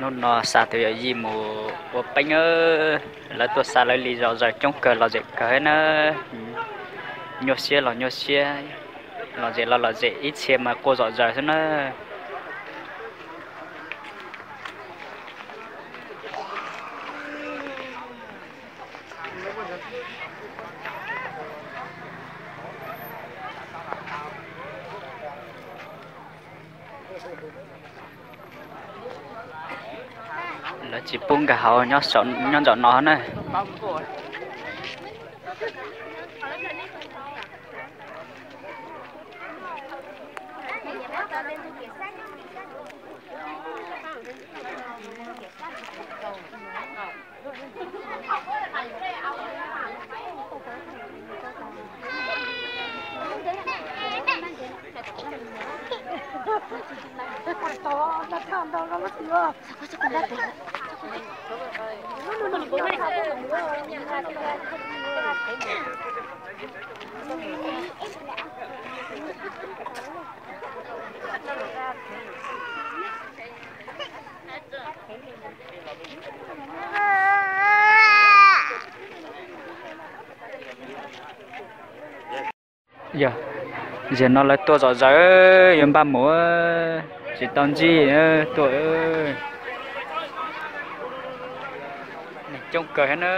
Hnub no xa tus yawm yij mus ua peeb, lawv tuaj xa lawv li zom zaws coob kawg, lom zem kawg thiab na. Nyuaj siab los nyuaj siab, lom zem los lom zem, ib txhia mas qua zom zaws xwb na. Lawv tsis pub nkag hauv, nyob nraum no na. Yog, zaum no lawv tuaj zom zaws, yuav npaj mus, tsis tau ntsib tuaj. Neeg coob kawg thiab na.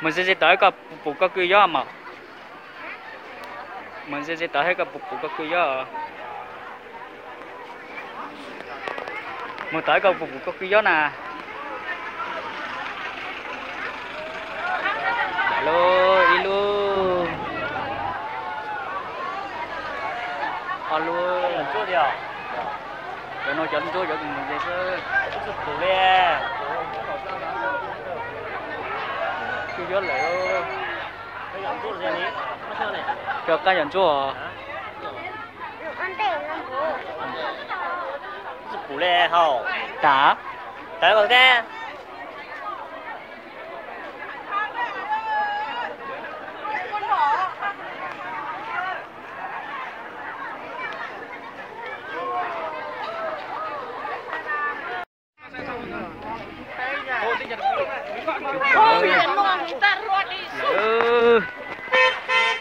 Mus ze ze tod koj pum koj kwj yob mas. Mus ze ze tod thiab koj pum pum koj kwj yob. Mus tod koj pum pum koj kwj yob na. Lub ib lub, ob lub. Cov no cov ntsuab cov mus ze xwb. Kwj yob lawm. Cov qab yog ntsuab os. Tawv, tawv. Lawv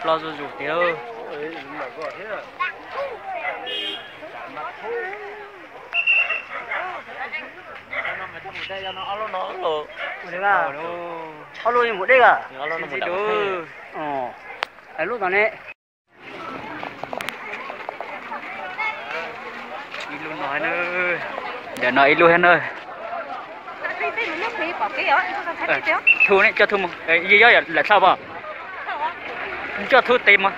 ploj zuj zus tiag. Ob lub mus deb a? Lub no ne. Ib lub no, ntawm no ib lub thiab na. Thu ne, coj thu mus, yog lawm thaum pom, coj thu tes mus.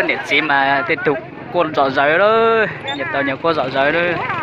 Niam txiv mas tej tug quaj zom zaws lawm, nyias tau nyias quaj zom zaws lawm.